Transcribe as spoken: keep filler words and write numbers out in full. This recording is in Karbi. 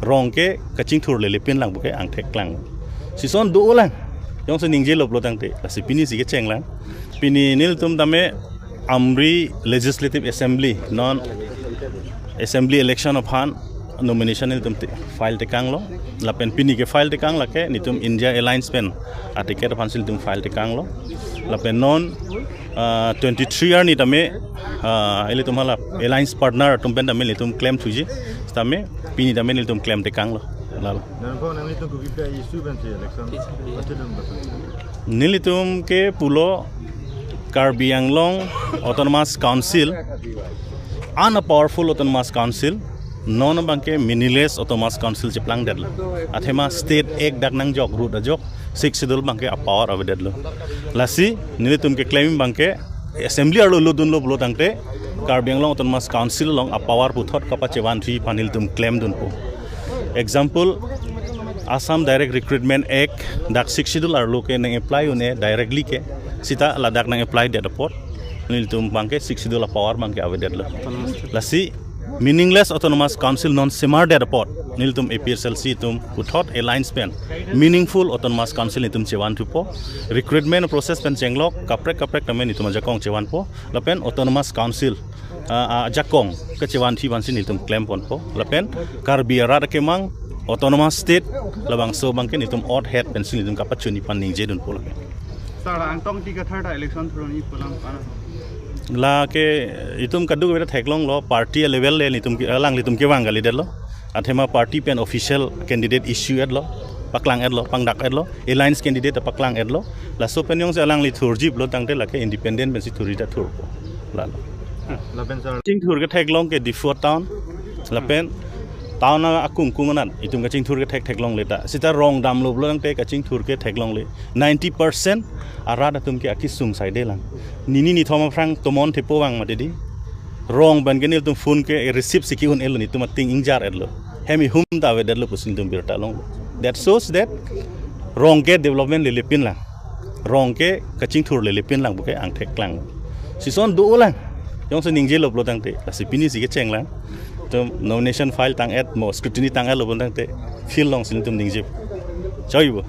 Rong ke kachingthur lele pin lang puke angthek klang. Sison do lang. Jongsi ningje lo pulo tangte, lasi pini si kecheng lang. Pini nelitum tame Amri Legislative Assembly non assembly election aphan nomination nelitum te file tekanglo. Lapen pini ke file tekang lake nelitum India Alliance pen a ticket aphan si nelitum file tekanglo. Lapen non ah, twenty-three arni tame ah, ilitum hala alliance partner atum pen tame nelitum claim thuji. Tame pini tame nelitum claim tekanglo. Lalo. Dan kok nanglitum kopi pi issue pensi election pasti dum betul. Nelitum ke pulo Karbi Anglong Autonomous Council, an a powerful Autonomous Council, non abangke meaningless Autonomous Council cheplangdetlo. Athema State Act dak nangjok, root ajok, Sixth Schedule abangke a power avedetlo. Lasi nelitum keclaim abangke assembly arlo lutdunlo pulo tangte Karbi Anglong Autonomous Council along a power puthot kapachevanthui aphan nelitum claim dunpo. Example, Assam Direct Recruitment Act dak Sixth Schedule arlo ke nang apply un-e directly ke, seta ladak nang apply det apot nelitum abangke Sixth Schedule a power abangke avedetlo. Lasi meaningless Autonomous Council non semardet apot nelitum A P H L C atum puthot alliance pen meaningful Autonomous Council nelitum chevanthupo. Recruitment process pen chenglok kaprek kaprek tame nelitum ajakong chevanpo. Lapen Autonomous Council ah, ah, ajakong kachevanthui aphansi nelitum claim ponpo. Lapen Karbi arat akemang Autonomous State labangso abangke nelitum oath het pensi nelitum kapachunji aphan ningje dunpo lapen. Sir, Angtong Ingti Kathar ta election thuroni pu alam pana. Lake itum kadokave ta theklonglo, party level le nelitum ke, alanglitum kevang kalidetlo. Athema party pen official candidate issue etlo, paklangdetlo, pangdakdetlo, alliance candidate paklangdetlo. Laso pen jongsi alangli thurji pulo tangte lake independent pensi thurji ta thurpo. Lalo. Lapen sir, kachingthur ketheklong ke Diphu town. Lapen town akung kung anat itum kachingthur kethek theklongle ta. Seta rong damlo pulo tangte kachingthur ketheklongle. Ninety percent arat atum ke akesung saide lang. Nini nithom aphrang tomon thepo vang mati di. Rong pen ke nelitum phone ke receive si ki-un-elo, nelitum ating ingjardetlo. Hem ihum ta avedetlo pusi nelitum birta longlo. That shows that rong ke development lele pin lang. Rong ke kachingthur lele pin lang puke angthek klang. Sison do lang. Jongsi ningje lo pulo tangte, lasi pini si kecheng lang. Itum nomination file tang-et mo, scrutiny tang-et lo pulo tangte, field alongsi nelitum ningje. Choi bo.